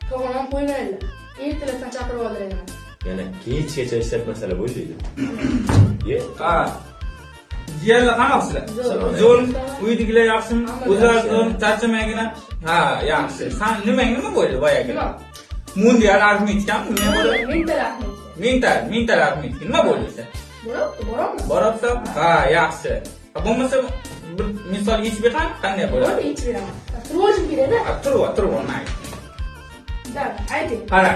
Tog'am ham qo'ymaydilar. Ertalabdan chaqirib oldilar yana. Yana kechgacha ishlatmasalar bo'lmaydi. Ye. Ha. Jiyanlar qanaqsizlar? Zo'r, uydagilar yaxshimi? O'zlari zo'r, charchamagina. Ha, yaxshi. San nimang nima bo'ldi boyagi? Nima? Mundial arifmetikami? Nima bo'ldi? Mental arifmetika. Mental arifmetika nima bo'ldi o'sha? Boribdi, borolmi? Boribsan? Ha, yaxshi. Ha, bo'lmasa bir misol yechib berqani qanday bo'ladi? Bo'ldi, yechib beraman. Turib olishim kerak-da. Ha, turib ol, mayli. Da, ayting. Qara,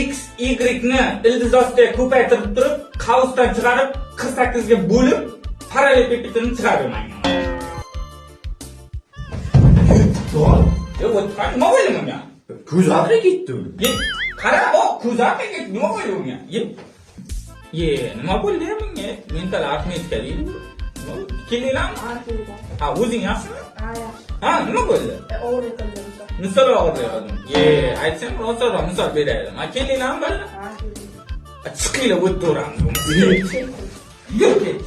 x, y ni ildiz ostiga ko'paytirib turib, qavsdan chiqarib 48 ga bo'lib, parallelepipedni chiqarib menga. Yo'q, o'tgan nima bo'ldi bunga? Ko'z og'ri ketdi uni. Ye, qara, o ko'z og'ri ketdi, nima bo'ldi bunga? Ye. Ye, nima bo'ldi bunga? Mental arifmetika deydi. Nima bo'ldi? Kelinglarmi? Ha, keldim. Ha, o'zing yaxshimi? Ha, yaxshi. Ha, nima bo'ldi? Og'irlik qildim. Misol og'irlik qildim. Ye, aytsam rostdan misol beraydim. Ha, kelinglarmi birga? Ha, keldim. Chiqinglar, o'taveramiz. Yur ket.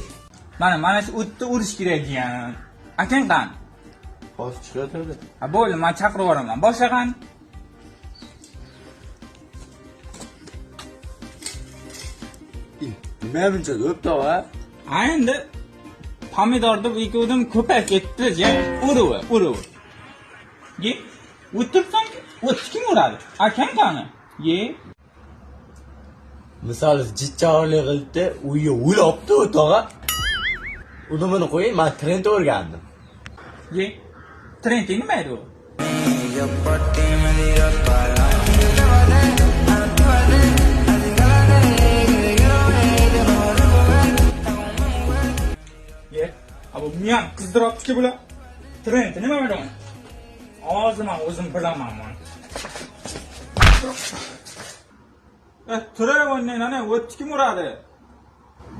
Mana shu o'tni urish kerak jiyan. Akang qani? Hozir chiqaverdi. Ha, bo'ldi, men chaqirib yuboraman. Boshqa qani? Nima buncha ko'p tog'a? Ha, endi pomidor deb ikkovdim ko'payib ketdi, jiyan. Uraver. Ye, o'tirsan, o'tni kim uradi? Akang qani? Ye. Misol jichcha og'irlik qildi, uyga o'labdi u tog'a. Uni buni qo'ying, men trend o'rgandim. Ye. Trend nima edi u? Ye, bu miyam qizdiryaptiki bular. Trend nima edi u? Hozir men o'zim bilaman buni. Turaver o'rningdan, ana o'tni kim uradi?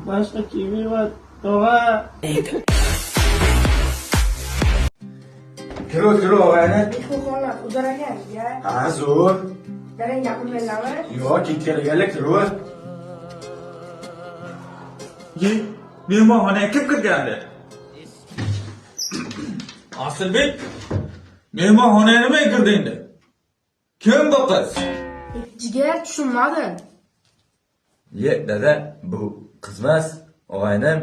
Boshqa kim yo'q, tog'a. Kiro og'ayni. Mehmonxona uzar ekan, ya. Ha, zo'r. Dadang gapirmaylarmi? Yo'q, ketgan kiro. Ye, mehmonxonaga kim kirgandi? Asilbek, mehmonxonaga nima kirdi endi? Kim bu qiz? Jigar, tushunmadim. Ye, dada, bu qizmas, og'aynim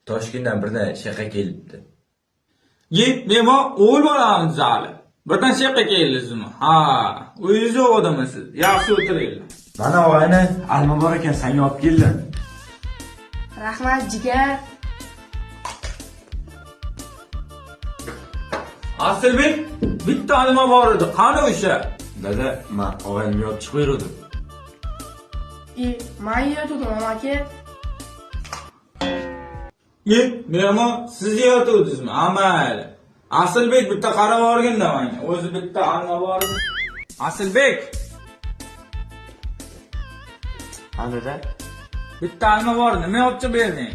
Toshkentdan birdan shaqa kelibdi. Ye, mehmon o'g'il bolamiz hali. Birdan shaqa keldingizmi? Ha, uyingiz yo'q edimi siz? Yaxshi o'tiringlar. Mana og'ayni, alma bor ekan, senga olib keldim. Rahmat, jigar. Asilbek, bitta alma bor edi. Qani o'sha? Dada, men og'aynimga olib chiqib berdim. Men yeyotgandim, amaki. Ye, mehmon, siz yeyotgandingizmi? Ha, mayli. Asilbek bitta qarab olgin-da menga. O'zi bitta alma bor edi. Asilbek. Ha, dada. Bitta alma bor, nima olib chiqib berding?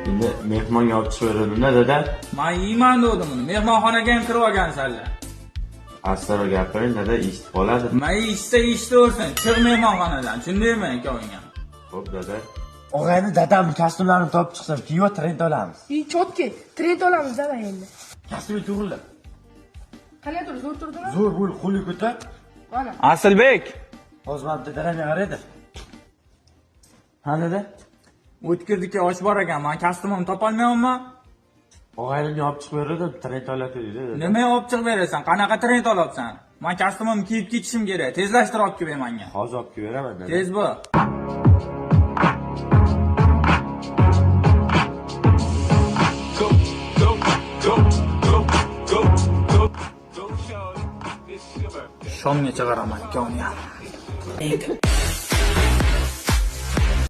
Endi mehmonga olib chiqib berdim-da, dada. Men yeyman dedim uni. Mehmonxonaga ham kirib olgansanlar. Asaro gapiring, dada, eshitib qoladi. Men eshitsa eshitaversin. Chiq mehmonxonadan, tushundingmi ikkoving ham? Xo'p, dada. Og'ayni, dadam kostyumlarni topib chiqsam, kiyib trend olamiz. Chotki, trend olamiz dada endi. Kostyumni to'g'rilab. Qanday turdi? Zo'r turdimi? Zo'r bo'lib, qo'li ko'tar. Mana. Asilbek. Hozir mana bitta dadamga qaraydi. Ha, dada? O'tkirdiki osh bor ekan, men kostyumimni topolmayapman. Og'aynimga olib chiqib berdim, trend oladi dedi. Nima olib chiqib berasan? Qanaqa trend olyapsan? Men kostyumimni kiyib ketishim kerak. Tezlashtirib olib kelib ber menga. Hozir olib kelib beraman, dada. Tez bo'l. Shomgacha qaraman ikkovini ham.